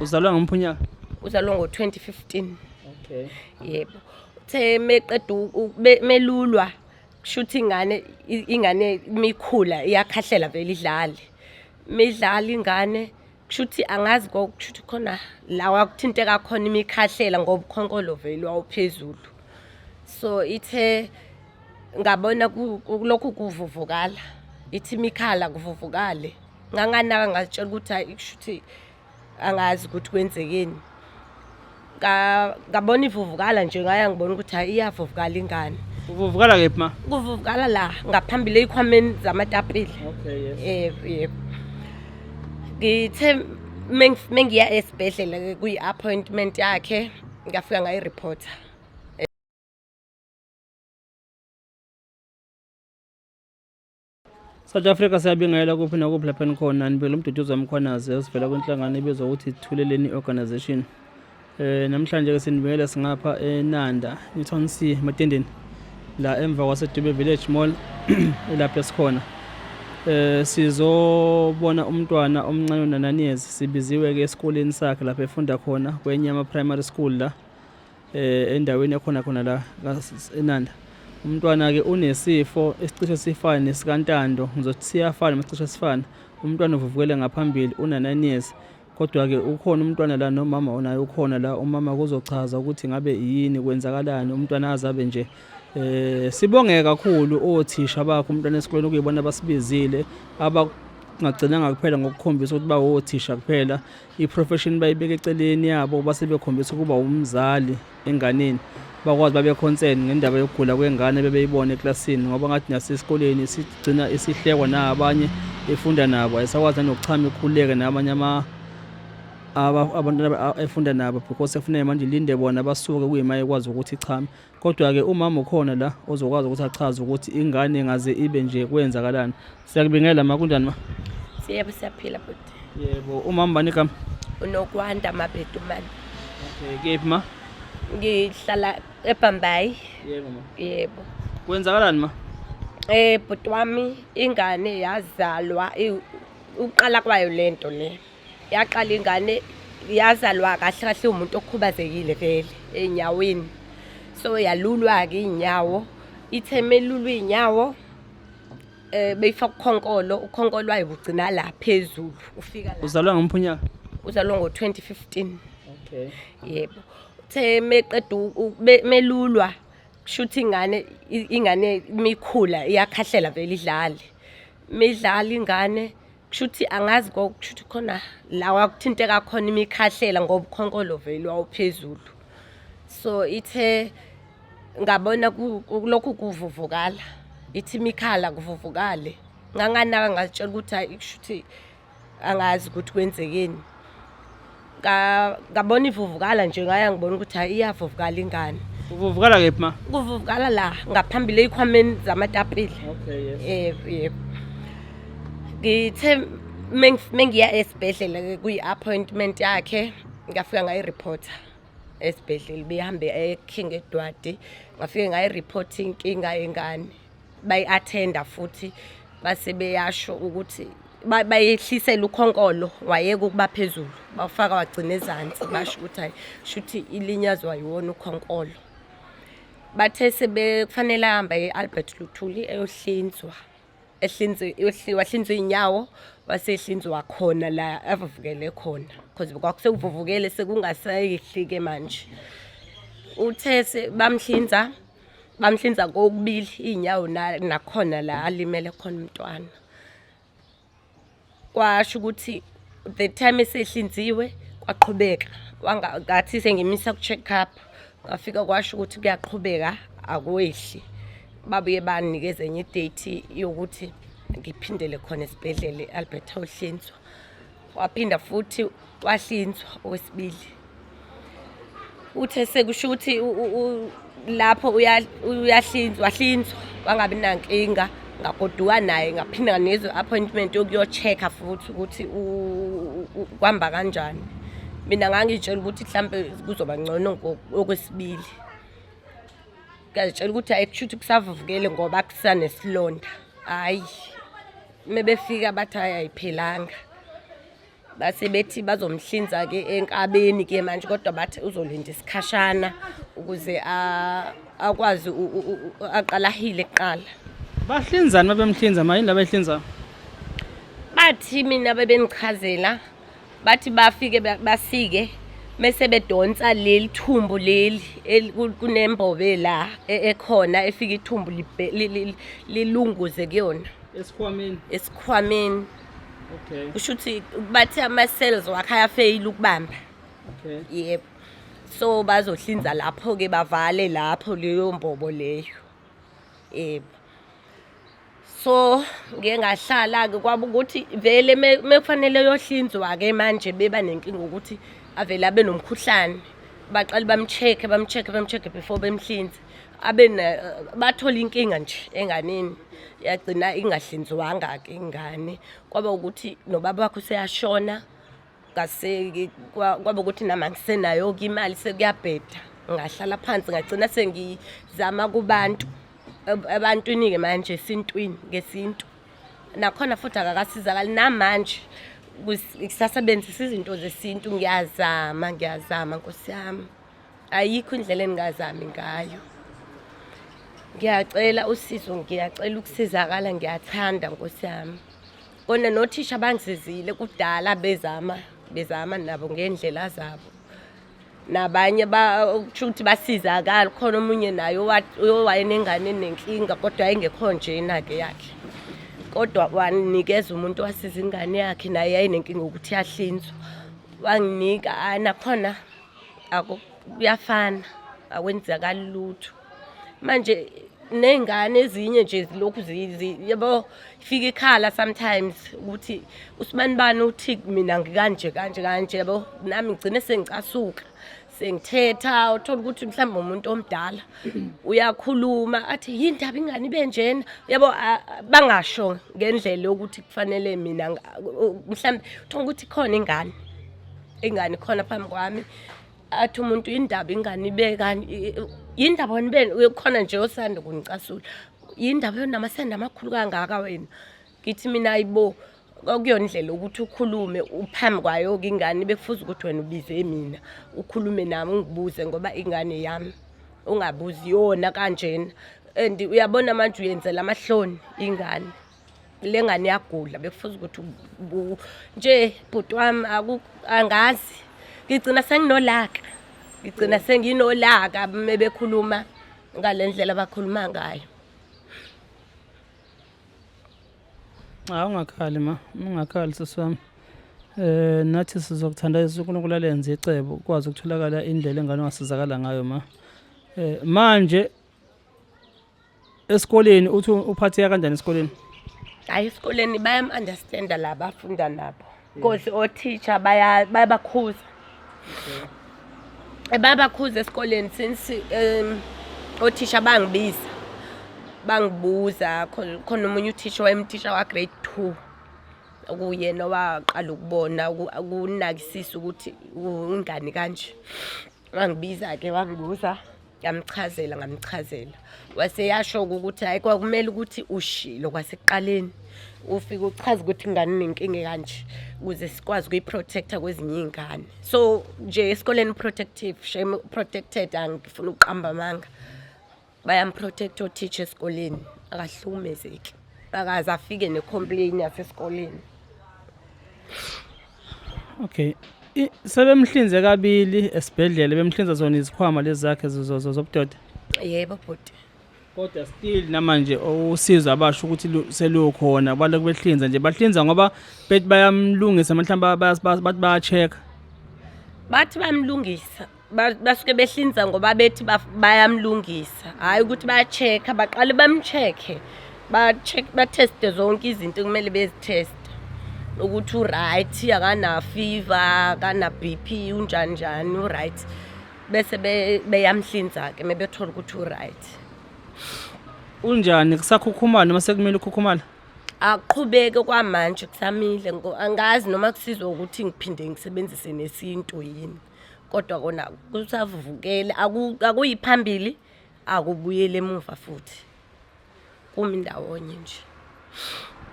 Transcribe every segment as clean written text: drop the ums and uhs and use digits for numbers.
Uzalwa ngomuphi unyaka? Uzalwa ngo-2015. Okay. Yebo. Uthe meqeda melulwa kushuthi ingane ingane mikhula iyakhahlela vele idlale. Midlala ingane kushuthi angazi kushuthi khona la wakuthinteka khona imikhahlela ngoba ukhonkolo vele wawuphezulu. So ithe ngabona kulokhu kuvuvukala. Ithi imikhala kuvuvukale. Nganganaka ngazitshela ukuthi hayi kushuthi angazi ukuthi kwenzekeni. Ngabona ivuvukala nje ngaya ngibona ukuthi hayi iyavuvukala ingane. Uvuvukala kephi ma? Kuvuvukala la ngaphambili ey'khwameni zamatapile. Okay, yes. Yebo, yebo. Ngithe mengiya esibhedlela kuyi-appointment yakhe ngafika ngayireporta. South Africa siyabingelela kuphi nakuphi lapha enikhona nibele uMduduzi Mkhwanazi osivela kwinhlangano ebizwa ukuthi Thuleleni Organization. Eh namhlanje ke sinibingelela singapha eNanda, Newton C Matendeni la emva kwaseDube Village Mall elapha esikhona. Eh sizobona umntwana omncane ona-9 years sibiziwe ke esikoleni sakhe lapha efunda khona kwenyama primary school la. Eh endaweni ekhona khona la eNanda. Umntwana ke unesifo esicishe sifane nesikaNtando, ngizothi siyafana noma sicishe sifana. Umntwana uvuvukele ngaphambili una-9 years. Kodwa ke ukhona umntwana la nomama onaye ukhona la umama kuzochaza ukuthi ngabe yini kwenzakalani umntwana azabe nje eh sibonge kakhulu othisha bakho umntwana esikoleni kuyibona abasibizile abangagcinanga kuphela ngokukhombisa ukuthi bawothisha kuphela i-profession bayibeka eceleni yabo base bekhombisa ukuba umzali enganeni bakwazi babe concern ngendaba yokugula kwengane bebeyibona eklasini ngoba ngathi nasesikoleni sigcina isihlekwa nabanye efunda nabo ayisakwazi nanokuchama ikhululeke nabanye ama abantwana efunda nabo because sekufuneka manje ilinde bona basuke kuyima ekwazi ukuthi ichame. Kodwa-ke umama ukhona la ozokwazi ukuthi achaze ukuthi ingane ngaze ibe nje kwenzakalani. Siyakubingela ma, kunjani ma? Yebo siyaphila bhuti. Yebo, umama bani igama? Unokwanda Mabedumane. Okay, kephi ma? Ngihlala eBhambayi. Yebo ma. Yebo. Kwenzakalani ma? Eh bhuti wami ingane yazalwa uqala kwayo lento le. Yaqala ingane yazalwa kahle kahle umuntu okhubazekile vele ey'nyaweni. So yalulwa-ke iy'nyawo, ithe melulwa iy'nyawo um beyifaka ukhonkolo, ukhonkolo wayo ugcina la phezulu ufika la. Uzalwa ngomuphi unyaka? Uzalwa ngo-2015. Okay. Yebo. Uthe meqeda melulwa kushuthi ingane ingane mikhula iyakhahlela vele idlale. Midlala ingane kushuthi angazi kushuthi khona la wakuthinteka khona imikhahlela ngoba ukhonkolo vele wawuphezulu. So ithe ngabona kulokhu kuvuvukala, ithi imikhala kuvuvukale. Nganganaka ngazitshela ukuthi hhayi kushuthi angazi ukuthi kwenzekeni. Ngabona ivuvukala nje ngaya ngibona ukuthi hhayi iyavuvukala ingane. Uvuvukala kephi ma? Kuvuvukala la ngaphambili ey'khwameni zamatapile. Okay, yes. Yebo, yebo. Ngithe mengiya esibhedlela kuyi-appointment yakhe ngafika ngayireporta esibhedlela behambe eKing Edward ngafike ngayireporta inkinga yengane. Bayi-attenda futhi base beyasho ukuthi bayehlisela ukhonkolo wayeka ukuba phezulu bawufaka wagcina ezansi basho ukuthi hayi shuthi ilinyazwa yiwona ukhonkolo. Bathe sebekufanele ahambe e-Albert Luthuli eyohlinzwa ehlinzwe wahlinzwa iy'nyawo wase ehlinzwa khona la avuvukele khona cause kwakusekuvuvukele sekungasayehli-ke manje. Uthe bamhlinza bamhlinza kokubili iy'nyawo nakhona la alimele khona umntwana. Kwasho ukuthi the time esehlinziwe kwaqhubeka ngathi sengimisa ku-check up ngafika kwasho ukuthi kuyaqhubeka akwehli. Babuye banginikeza enye i-date yokuthi ngiphindele khona esibhedlela e-Albert ayohlinzwa. Waphinda futhi wahlinzwa okwesibili. Uthe sekusho ukuthi lapho uyahlinzwa wahlinzwa wangabi nankinga ngagoduka naye ngaphinda nganikezwa i-appointment yokuyo-check-a futhi ukuthi kuhamba kanjani. Mina ngangiy'tshela ukuthi mhlampe kuzoba ngcono okwesibili. Ngazitshela ukuthi hhayi kushuthi kusavuvukele ngoba kusanesilonda. Hhayi, uma befika bathi hhayi ayiphelanga. Base bethi bazomhlinza-ke enkabeni-ke manje, kodwa bathi uzolinda isikhashana ukuze akwazi aqale ahile kuqala. Bahlinzani babemhlinza ma yini laba ehlinza? Bathi mina bebengichazela bathi bafike basike mese bedonsa leli thumbu leli kunembobe la ekhona efika ithumbu lilunguze kuyona esikhwameni. Esikhwameni. Okay. Kusho ukuthi bathi ama-cells wakhe ayafeyila ukubamba. Okay. Yebo. So bazohlinza lapho-ke bavale lapho leyo mbobo leyo. Yebo. So ngike ngahlala-ke kwaba ukuthi vele mekufanele yohlinzwa-ke manje beba nenkinga ukuthi avele abe nomkhuhlane. Baqale bam-check-e bam-check-e bam-check-e before bemhlinze. Abe bathole inkinga nje enganeni yagcina ingahlinzwanga-ke ingane. Kwaba ukuthi nobaba wakhe useyashona ngase kwaba ukuthi nami angisenayo-ke imali sekuyabheda. Ngahlala phansi ngagcina sengizama kubantu ebantwini-ke manje esintwini ngesintu. Nakhona futhi akakasizakali namanje ngisasebenzisa izinto zesintu ngiyazama ngiyazama Nkosi yami. Ayikho indlela engingazami ngayo. Ngiyacela usizo, ngiyacela ukusizakala, ngiyathanda Nkosi yami. Kona nothisha bangisizile kudala bezama bezama nabo ngendlela zabo. Nabanye kusho ukuthi basizakala, khona omunye naye owayenengane enenkinga kodwa yayingekho njena-ke yakhe. Kodwa wanikeza umuntu owasiza ingane yakhe naye yayinenkinga yokuthi iyahlinzwa. Wanginika, hhayi nakhona kuyafana akwenzakali lutho. Manje ney'ngane ezinye nje zilokhu yabo ifika ikhala sometimes ukuthi usibanibani uthi mina ngikanje kanje kanje yabo, nami ngigcine sengicasuka sengithetha. Uthola ukuthi mhlawumbe umuntu omdala uyakhuluma athi yini ndaba ingane ibe njena yabo, bangasho ngendlela yokuthi kufanele mina mhlawumbe uthola ukuthi khona ingane ingane khona phambi kwami athi umuntu indaba ingane ibe kani yindaba wena ibe khona nje osanda kungicasula yindaba yonamasende amakhulu kangaka wena. Ngithi mina ayibo, kwakuyona indlela yokuthi ukhulume uphambi kwayo-ke ingane bekufuze ukuthi wena ubize mina ukhulume nami ungibuze ngoba ingane yami ungabuzi yona kanjena. And uyabona manje uyenzela amahloni ingane. Le ngane iyagula bekufuze ukuthi nje bhuti wami angazi ngigcina senginolaka, ngigcina senginolaka mebekhuluma ngale ndlela abakhuluma ngayo. Cha ungakhali ma, ungakhali sisi wami. Nathi sizokuthandazisa uNkulunkulu alenze icebo ukwazi ukutholakala indlela engane ongasizakala ngayo ma. Manje esikoleni uthi uphatheka kanjani esikoleni? Hayi esikoleni bayam-understanda la bafunda nabo because othisha bayabakhuza. Bayabakhuza esikoleni since othisha bangibiza bangibuza khona omunye uthisha wayemthisha wa-grade 2 okuyena owaqala ukubona ukunakisisa ukuthi ingane kanje. Wangibiza-ke wangibuza ngamchazela ngamchazela waseyasho-ke ukuthi hhayi kwakumele ukuthi ushilo kwasekuqaleni ufike uchaze ukuthi ingane inenkinga kanje ukuze sikwazi ukuyi-protect-a kwezinye iy'ngane. So nje esikoleni protective shame protected angifuni ukuqamba amanga. Bayam-protect-a othisha esikoleni akahlukumezeki akaze afike ne-complain yasesikoleni. Okay. Sebemhlinze kabili esibhedlela bemhlinza zona izikhwama lezi zakhe zobudoda. Yebo bhuti. Kodwa still namanje usizo abasho ukuthi selukhona balokhu behlinza nje bahlinza ngoba bethi bayamlungisa mhlawumbe bathi baya-check. Bathi bayamlungisa basuke behlinza ngoba bethi bayamlungisa, hhayi ukuthi baya-check-a. Baqale bam-check-e ba-check ba-test-e zonke izinto ekumele bezitheste ukuthi u-right akana fever akana-B_P unjani njani u-right, bese beyamhlinza-ke mebethola ukuthi u-right. Unjani kusakhukhumala noma sekumele ukhukhumala? Akuqhubeke kwamanje kusamile angazi noma kusizwa ukuthi ngiphinde ngisebenzise nesintu yini, kodwa kona kusavuvukele akuyi phambili akubuyeli emuva futhi kumi ndawonye nje.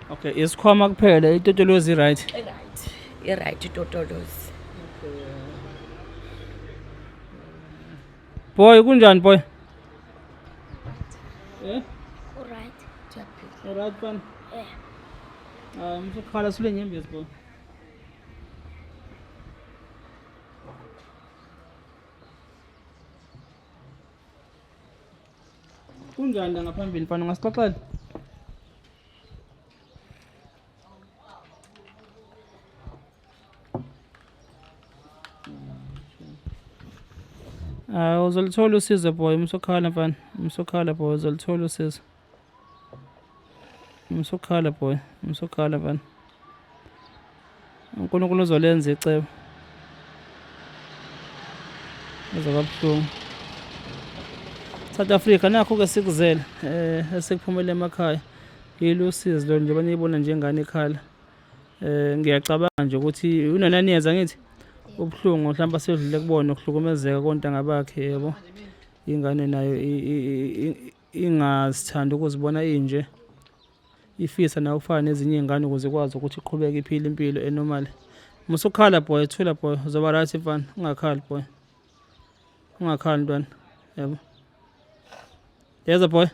Okay, isikhwama kuphela itotolozi right. Right. I-right itotolozi. Boy, kunjani boy? Eh? Uright. Alright bani? Eh. Ah, msukhala sule nyembezi boy. Kunjani la ngaphambili mfana, ungasixoxela? Ah, uzolithola usizo boy, umsukhala mfana, umsukhala boy, uzolithola usizo. Umsukhala boy, umsukhala mfana. uNkulunkulu uzolenza icebo. Kuzoba buhlungu. South Africa nakho ke sikuzele esikuphumele emakhaya. Ilusizi lo njengoba niyibona njengane ikhala. Ngiyacabanga nje ukuthi unananiyenza ngithi ubuhlungu mhlawumbe asedlule kubona ukuhlukumezeka kontanga bakhe yebo. Ingane nayo ingazithandi ukuzibona inje. Ifisa nayo ukufana nezinye iy'ngane ukuze ikwazi ukuthi iqhubeke iphile impilo enormal. Musukhala boy, thula boy, uzoba right mfana, ungakhali boy. Ungakhali ntwana, yebo. Yeza boy.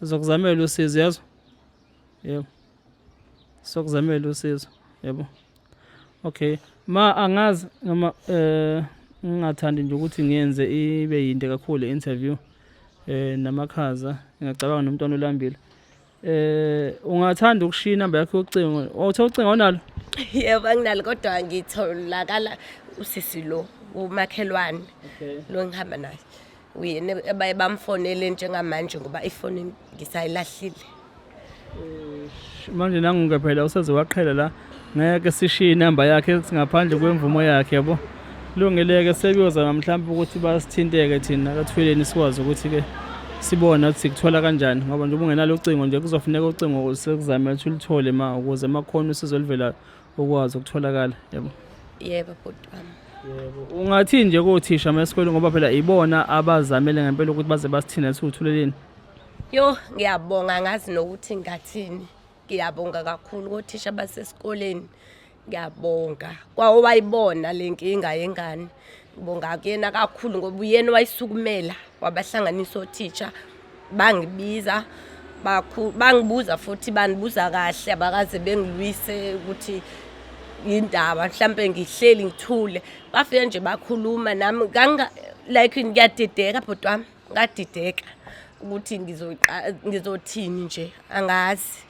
Uzokuzamela usizo yazo. Yebo. Sokuzamela usizo, yebo. Okay. Ma angazi noma ngingathandi nje ukuthi ngiyenze ibe yinde kakhulu interview namakhaza, ngiyacabanga nomntwana olambile. Ungathanda ukushiya inamba yakho yocingo? Uthe ucingo awunalo? Yebo, anginalo kodwa ngitholakala usisi lo umakhelwane. Okay. Lo ngihamba naye. Uyena abaye bamfonele njengamanje ngoba ifoni ngisayilahlile. Manje nangu-ke phela useze waqhela la, ngeke sishiye inamba yakhe ngaphandle kwemvumo yakhe yabo. Kulungile-ke, sebeyozama mhlawumbe ukuthi basithinteke thina kaThuleleni sikwazi ukuthi-ke sibone ukuthi sikuthola kanjani, ngoba njengoba ungenalo ucingo nje kuzofuneka ucingo sekuzame ukuthi uluthole ma ukuze makhona usizo oluvelayo ukwazi ukutholakala yabo. Yebo bhuti wami. Yebo, ungathini nje kothisha esikoleni ngoba phela ibona abazamele ngempela ukuthi baze basithine siwuthuleleni? Yo, ngiyabonga, ngazi nokuthi ngathini. Ngiyabonga kakhulu kothisha basesikoleni. Ngiyabonga. Kwawo wayibona le nkinga yengane. Ngibonga kuyena kakhulu ngoba uyena wayisukumela wabahlanganisa othisha, bangibiza bangibuza futhi bangibuza kahle, abakaze bengilwise ukuthi indaba mhlambe ngihleli ngithule. Bafike nje bakhuluma nami like ngiyadideka bhuti wami, ngadideka ukuthi ngizothini nje, angazi.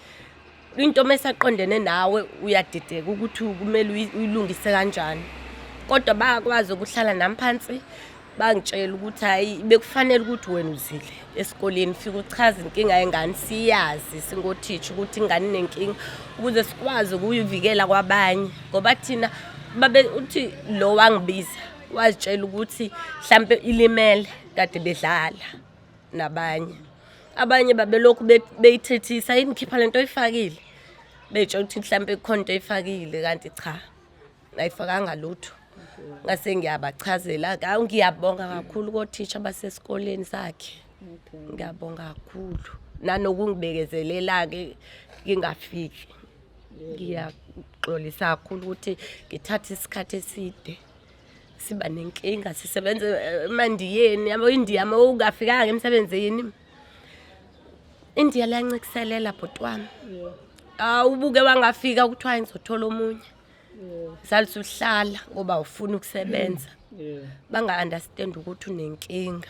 Into mesaqondene nawe uyadideka ukuthi kumele uyilungise kanjani, kodwa bayakwazi ukuhlala nami phansi bangitshela ukuthi hayi bekufanele ukuthi wena uzile esikoleni ufike uchaze inkinga yengane, siyazi singothisha ukuthi ingane inenkinga ukuze sikwazi ukuyivikela kwabanye, ngoba thina babe uthi lo wangibiza wazitshela ukuthi mhlampe ilimele kade bedlala nabanye. Abanye babelokhu beyithethisa, yini khipha lento oyifakile, beyitshela ukuthi mhlampe kukhona into oyifakile, kanti cha ayifakanga lutho. Ngase ngiyabachazela, hawu ngiyabonga kakhulu kothisha basesikoleni sakhe. Ngiyabonga kakhulu nanokungibekezelela-ke ngingafiki. Ngiyaxolisa kakhulu ukuthi ngithathe isikhathi eside siba nenkinga, sisebenza emandiyeni yabo, iNdiya uma ungafikanga emsebenzini iNdiya liyancikiselela bhuti wami. Awubuke wangafika kuthiwa ngizothola omunye, salisuhlala ngoba ufuna ukusebenza, banga-understand ukuthi unenkinga.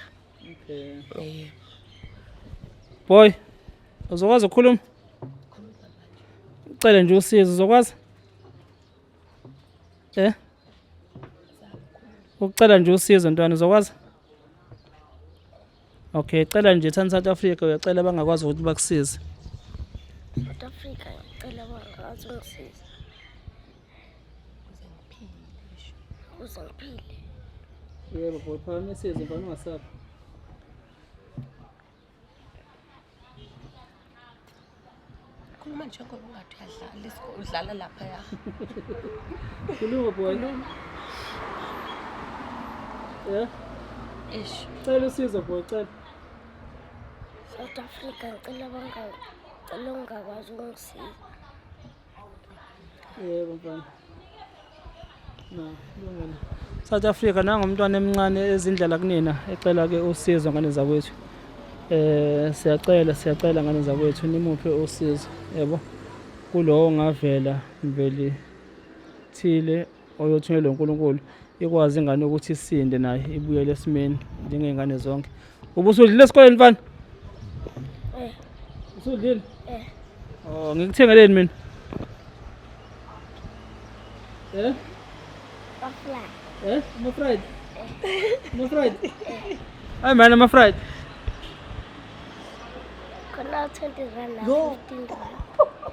Boy, uzokwazi ukukhuluma? Ucele nje usizo, uzokwazi? Ucela nje usizo ntwana, uzokwazi? Okay, cela nje thana South Africa, uyacela bangakwazi ukuthi bakusize. South Africa ngicela bangakwazi ungisiza. Ukuze ngiphile. Yebo boy, phakamisa izwi mfana, ungasabi. Khuluma njengoba ungathi uyadlala, udlala laphaya. Khuluma boy. Eish. Cela usizo boy, cela. South Africa ngicela ungakwazi ungisiza. Yebo mfana. No, kulungile. South Africa nangomntwana emncane ezindlela kunina ecela ke usizo ngane zakwethu. Eh siyacela siyacela ngane zakwethu nimuphe usizo yebo. Kulowo ngavela mveli thile oyothunyelwa uNkulunkulu ikwazi ingane ukuthi isinde nayo ibuyele esimeni njengey'ngane zonke. Ubusudlile esikoleni mfana? Eh. Usudlile? Eh. Oh, ngikuthengeleni mina? Eh? Bafly. Eh? Ama-fried? Ama-fried? Hayi man, ama-fried. Khona 20 rand na 15 rand.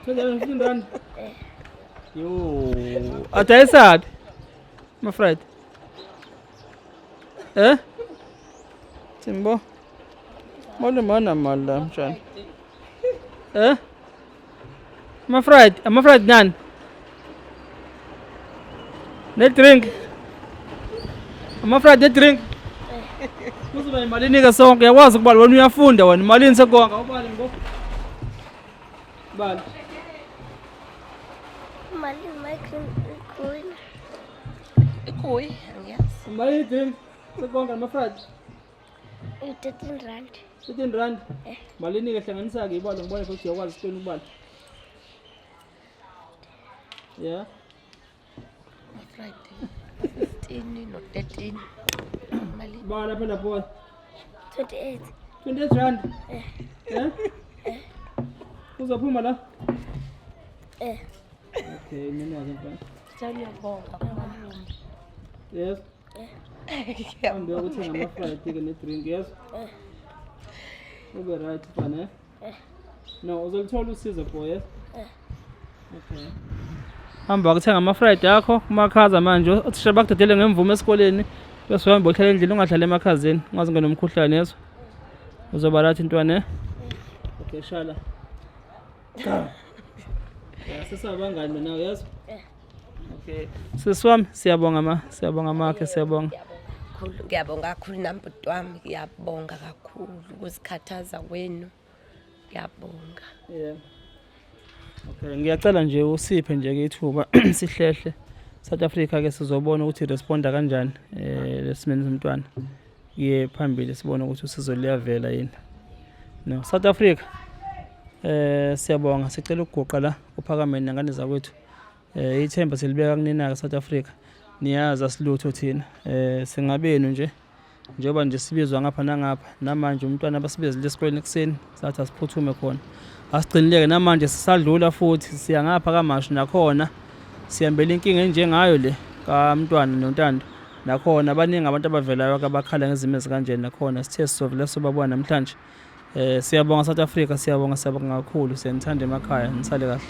20 rand, 15 rand. Yo. Adayisaphi? Ama-fried. Eh? Timbo. Molo mana mali la mtshana. Eh? Ama-fried, ama-fried nani? Ne-drink. Ama-fried ne-drink. Kuzoba imalini ke sonke uyakwazi ukubala wena uyafunda wena imalini sekonke awubali ngo. Bali. Mali my green. Ikuyi, angiyazi. Imalini drink sekonke ama-fried. I-13 rand. 13 rand. Malini ke hlanganisa ke ibalo ngibone ukuthi uyakwazi esikoleni ukubala. Yeah. Friday. 15 no 13. Malini? Bala phela boy. 28. 28 rand. Eh? Uzophuma la? Eh. Okay, mina ke mfana. Ngiyabonga malume. Yes. Hambe uyokuthenga ama-fried ke ne-drink, yes? Eh. Ube right mfana, eh? Eh. No, uzolithola usizo boy, yes? Eh. Okay. Hamba ukuthenga ama-fried akho kumakhaza manje othisha bakudedele ngemvume esikoleni bese uhamba uhlala endlini ungadlali emakhazeni ungaze ungene nomkhuhlane yezwa uzoba right ntwana eh? Okay shala ya sesabangani mina nawe yezwa Eh. okay sisi wami siyabonga ma siyabonga makhe siyabonga Kakhulu, ngiyabonga kakhulu nami bhuti wami, ngiyabonga kakhulu ukuzikhathaza kwenu. Ngiyabonga. Yeah. Okay, ngiyacela nje usiphe nje ke ithuba sihlehle. South Africa ke sizobona ukuthi responda kanjani eh lesimeni somntwana. Iye phambili sibone ukuthi usizo liyavela yini. No, South Africa. Eh siyabonga sicela ukuguqa la uphakameni nangane zakwethu. Eh ithemba silibeka kunina ke South Africa. Niyazi asilutho thina. Eh singabenu nje. Njengoba nje sibizwa ngapha nangapha namanje umntwana abasibizile esikoleni ekuseni sathi asiphuthume khona asigcinileke namanje sisadlula futhi siya ngapha kamashu nakhona sihambela inkinga enjengayo le kamntwana nontando nakhona baningi abantu abavelayo abakhala ngezimo ezikanjena nakhona sithe sizovela sobabona namhlanje eh siyabonga South Africa siyabonga siyabonga kakhulu siyanithanda emakhaya nisale kahle.